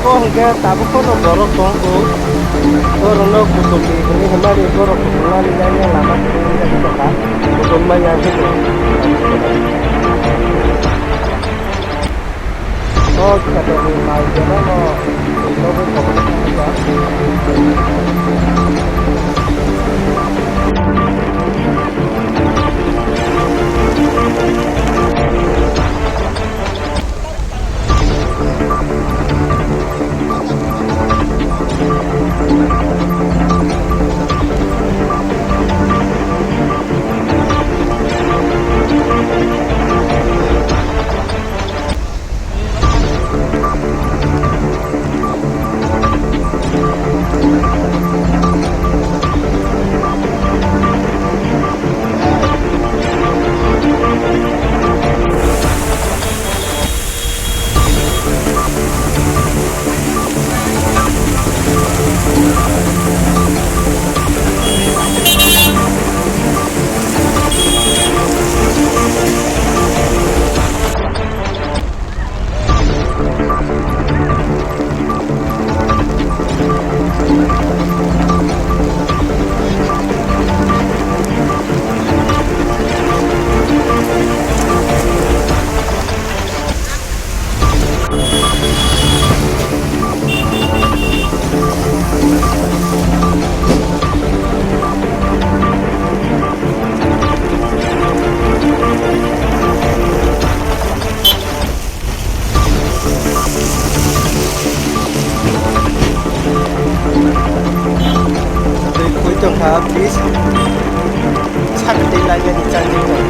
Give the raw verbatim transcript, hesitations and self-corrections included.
Ko hwnkhe tabuk kono borok tong kho. Borokno kuchukdi hwnwi hwnmani borok kuchukna nini lama kwrwi wngya kha. Kuchukma yang khe tong. O kheto ni mai jora no nogwi tongwi thangkha. Twi khwi tongkha, please. Sakatwi lainani charging tong.